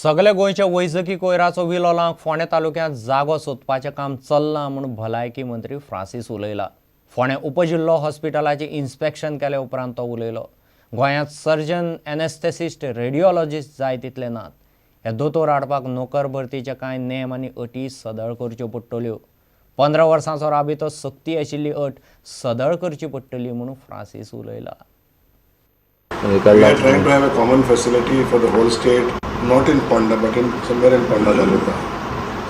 सगल्या गोंयच्या वैजकी कोयराचो विलो लावंक फोंडें तालुक्यांत जागो सोदपाचें काम चल्लां म्हूण भलायकी मंत्री फ्रांसीस उलयला. फोंडें उपजिल्लो हॉस्पिटलाचें इन्स्पेक्शन केले उपरांत तो उलयलो. गोंयांत सर्जन, एनेस्थेसिस्ट, रेडिओलॉजिस्ट जाय तितले नात. हे दोतोर हाडपाक नोकर भरतीचे कांय नेम आनी अटी सदळ करच्यो पडटल्यो. 15 वर्सांचो राबितो सक्ती आशिल्ली अट सदळ करची पडटली म्हूण Francis उलयला. We are trying to have a common facility for the whole state, not in Ponda, but in somewhere in Ponda Taluka,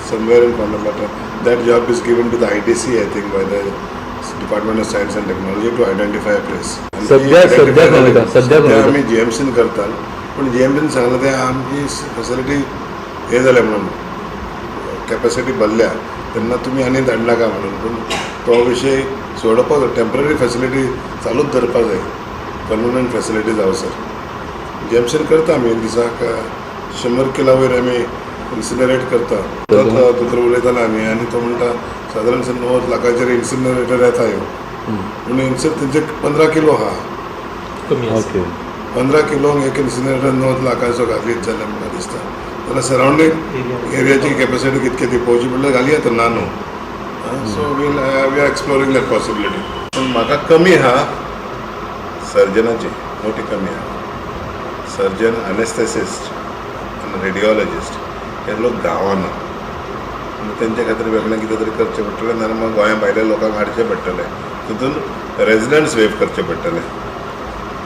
somewhere in Ponda. But that job is given to the IDC, I think, by the Department of Science and Technology to identify a place. सध्या आमी जीएमसीन करतात, पूण जीएमसीन सांगलां तें आमची facility हें जालें म्हणून कॅपॅसिटी भरल्या तेन्ना तुमी आनी धाडनाका म्हणून. पूण तो विशय सोडोवपाक टेंपररी फॅसिलिटी चालूच धरपाक जाय, परमनंट फॅसिलिटी जावसर. जीएमसीन करता आमी दिसाक 100 किला वयर आमी इन्सिनरेट करता. दोतोर उलयताले आमी आनी तो म्हणटा सादारण 90 लाखाचेर इन्सिनरेटर येता ह्यो, पूण इन्सिन तेंचे 15 किलो आहा. ओके, 15 किलोंक एक इन्सिनरेटर 90 लाखाचो घालीत जाल्यार म्हाका दिसता जाल्यार सरावंडींग एरियाची कॅपॅसिटी कितके ती पळोवची पडल्यार घाली येता ना न्हू. So we'll we are exploring that possibility. पूण म्हाका कमी आहा सर्जनाची, मोठी कमी आहा. सर्जन, अनेस्थेसिस्ट आनी रेडिओलॉजिस्ट हे लोक गांवांना, तेंच्या खातीर वेगळें कितें तरी करचें पडटलें, नाजाल्यार मागीर गोंया भायल्या लोकांक हाडचें पडटलें. तितून रेजिडंट्स वेव करचे पडटले.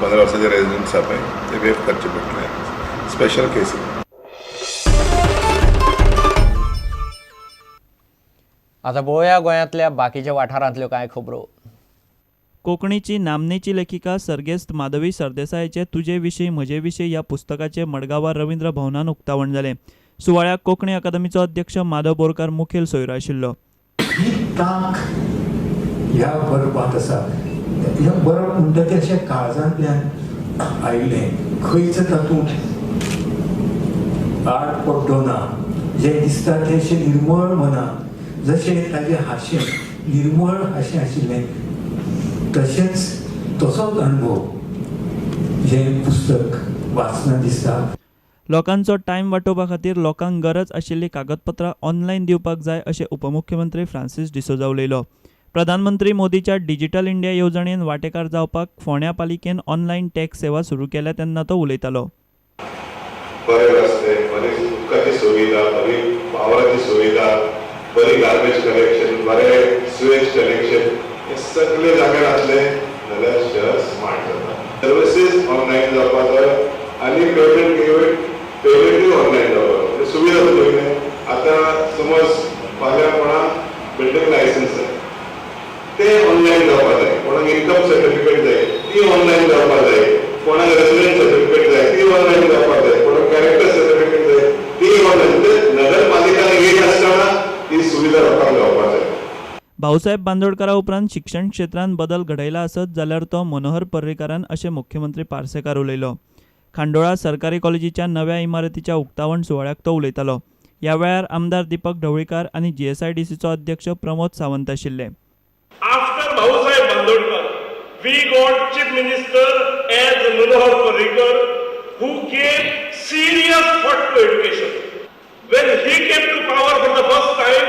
15 वर्साचे रेजिडंट्स आहा पळय ते वेव करचे पडटले स्पेशल केसी. आतां पळोवया गोंयांतल्या बाकीच्या वाठारांतल्यो कांय खबरो. कोंकणीची नामनेची लेखिका सर्गेस्त माधवी सरदेसायाचे तुजे विशीं म्हजे विशीं ह्या पुस्तकाचे मडगांवार रवींद्र भवनान उक्तावण जालें. सुवाळ्याक कोंकणी अकादमीचो अध्यक्ष माधव बोरकार मुखेल सोयरो आशिल्लो. ही तांक ह्या बरपांत आसा. हें बरप म्हणटा तें अशें काळजांतल्यान आयिल्लें, खंयच तातूंत आड पड्डो ना. जें दिसता तें अशें निर्मळ मनान, जशें ताजें हांशें निर्मळ हांशें आशिल्लें तशेंच तसोच अणभव जें पुस्तक वाचना दिसता. लोकांचो टायम वाटोवपा खातीर लोकांक गरज आशिल्ली कागदपत्रां ऑनलायन दिवपाक जाय अशें उपमुख्यमंत्री फ्रांसीस डिसोजा उलयलो. प्रधानमंत्री मोदीच्या डिजिटल इंडिया येवजणेन वांटेकार जावपाक फोंड्या पालिकेन ऑनलायन टॅक्स सेवा सुरू केल्या तेन्ना तो उलयतालो. बरे रस्ते, बरी उदकाची सुविधा, बरी पावराची सुविधा, बरी गार्बेज कलेक्शन, बरे सुवेज कलेक्शन हे सगळे जाग्यार आसले जाल्यार शहर स्मार्ट जाता. सर्विसीस ऑनलायन जावपाक जाय आनी पेमेंट पेमेंटूय ऑनलायन जावपाक जाय. सुविधा जातली कितें आतां समज फाल्यां कोणाक बिल्डींग लायसन्स जाय तें ऑनलायन जावपाक जाय, कोणाक इन्कम सर्टिफिकेट जाय ती ऑनलायन जावपाक जाय, कोणाक रेसिडेंट सर्टिफिकेट जाय ती ऑनलायन जावपाक जाय, कोणाक कॅरेक्टर सर्टिफिकेट जाय ती ऑनलायन. नगरपालिका येत आसतना ही सुविधा लोकांक जावपाक जाय. भाऊसाहेब बांदोडकारा उपरांत शिक्षण क्षेत्रांत बदल घडयला आसत जाल्यार तो मनोहर पर्रीकारान अशें मुख्यमंत्री पार्सेकार उलयलो. खांडोळा सरकारी कॉलेजीच्या नव्या इमारतीच्या उक्तावण सुवाळ्याक तो उलयतालो. ह्या वेळार आमदार दीपक ढवळीकार आनी जीएसआयडीसीचो अध्यक्ष प्रमोद सावंत आशिल्ले. After Bhausaheb Bandodkar, we got Chief Minister as Manohar Parrikar, who gave serious thought to education. When he came to power for the first time,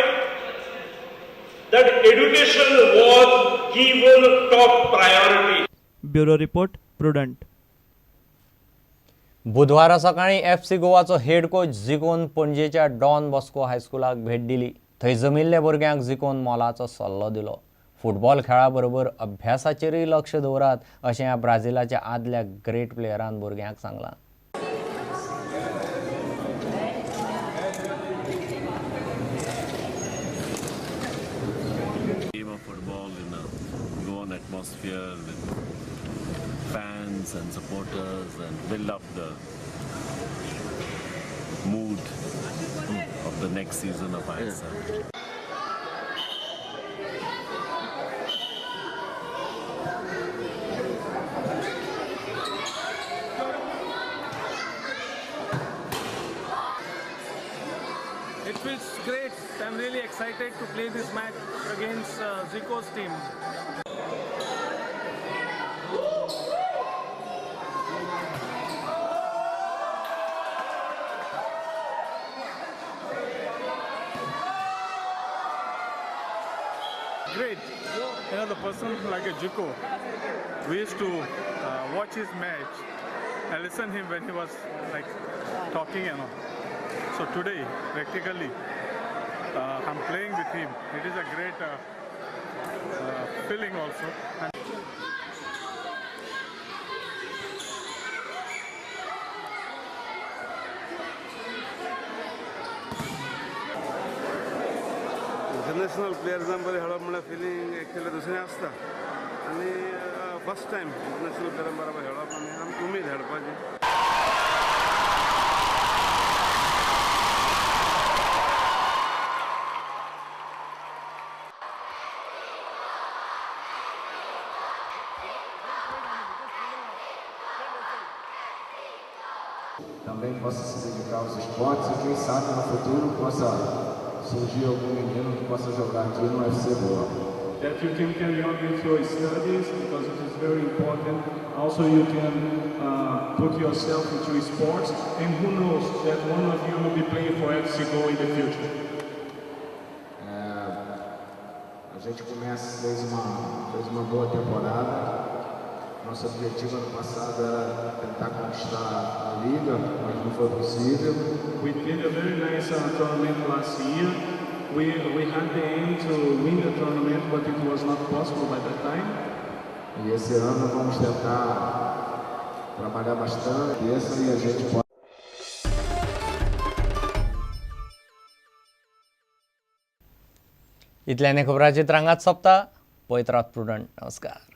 that education was given top priority. Bureau report, Prudent. बुधवारा सकाळीं FC गोवाचो head coach जिकोन पणजेच्या don Bosco हायस्कुलाक भेट दिली. थंय जमिल्ल्या भुरग्यांक जिकोन मोलाचो सल्लो दिलो. फुटबॉल खेळा बरोबर अभ्यासाचेरूय लक्ष दवरात अशें ह्या ब्राझिलाच्या आदल्या ग्रेट प्लेयरान भुरग्यांक सांगलां. Game of football in a Goan atmosphere with fans and supporters and build up the mood of the next season of ISL. It feels great. I'm really excited to play this match against Zico's team. Great. You know, the person like a Zico, we used to watch his match and listen him when he was like talking. So today, practically, I'm playing with him. It is a great feeling also. And international प्लेयर्सां बरें खेळप म्हणल्यार feeling actually दुसरें आसता आनी first time international प्लेयरां बरोबर खेळप आनी आमकां उमेद खेळपाची. Também possa se dedicar aos esportes e quem sabe no futuro possa surgir algum menino que possa jogar aqui no FC Goa. That you can carry on with your studies, because it is very important. Also you can put yourself into sports, and who knows that one of you will be playing for FC Goa in the future. A gente começa, fez uma boa temporada. Nosso objetivo ano passado era tentar conquistar a Liga, mas não foi possível. We did a very nice tournament last year. We had the aim to win the tournament, but it was not possible by that time. E esse ano vamos tentar trabalhar bastante e a gente pode. इतल्याने खबरांची रांगात सोंपता. पळयत रावत prudent. नमस्कार.